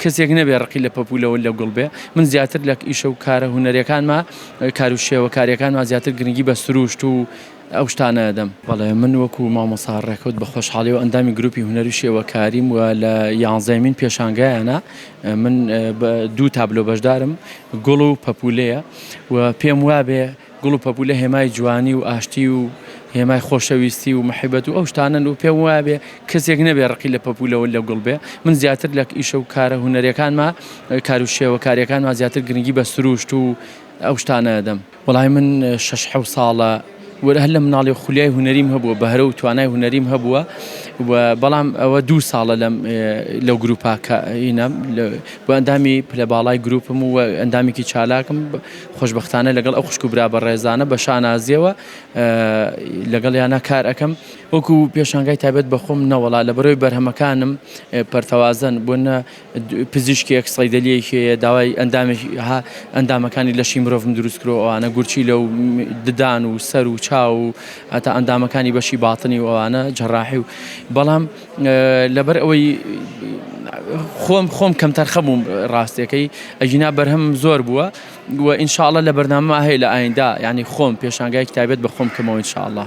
کەسێک نەبێ ڕقی لە پەپوولەوە لە گوڵ بێ. من زیاتر لە ئیشە و کارە هونەریەکانما، کار و شێوەکاریەکانما زیاتر گرنگی بە سروشت و ئەو شتانە ئەدەم. بەڵێ من وەکو مامۆستا ڕێکەوت بە خۆشحاڵیەوە ئەندامی گروپی هونەری و شێوەکاریم و لە یانزەیەمین پێشانگایانە من بە دوو تابلۆ بەشدارم گوڵ و پەپوولەیە و پێم وابێ گوڵ و پەپوولە هێمای جوانی و ئاشتی و هێمای خۆشەویستی و محیبەت و ئەو شتانەن و پێم وابێ کەسێک نەبێ ڕقی لە پەپوولەوە لە گوڵ بێ. من زیاتر لە ئیشە و کارە هونەریەکانما، کار و شێوەکاریەکانما زیاتر گرنگی بە سروشت و ئەو شتانە ئەدەم. وەڵای من شەش حەوت ساڵە و هەر لە مناڵی خولیای هونەریم هەبووە، بەهرە و توانای هونەریم هەبووە و بەڵام ئەوە دوو ساڵە لەم لەو گروپە کە ئینەم بۆ ئەندامی پلە باڵای گروپم و ئەندامێکی چالاکم خۆشبەختانە لەگەڵ ئەو خوشک و برا بەڕێزانە بە شانازیەوە لەگەڵیانە کار ئەکەم. وەکو پێشانگای تایبەت بە خۆم نەوەڵا لەبەرەوەی بەرهەمەکانم پەرتەوازەن بۆ نە پزیشکێک سەیدەلیەکی هەیە داوای ئەندامێکی ها ئەندامەکانی لەشی مرۆڤم دروست کرۆ ئەوانە گورچیلە و ددان و سەر و چاو و هەتا ئەندامەکانی بەشی باتنی و ئەوانە جەراحی و بەڵام لەبەر ئەوەی خۆم خۆم کەمتەرخە بووم ڕاستەکەی ئەگینا بەرهەم زۆر بووە و ئینشاءاللە لە بەرنامە هەیە لە ئایندا یعنی خۆم پێشانگایەکی تایبەت بە خۆم کەمەوە ئینشاءاللە.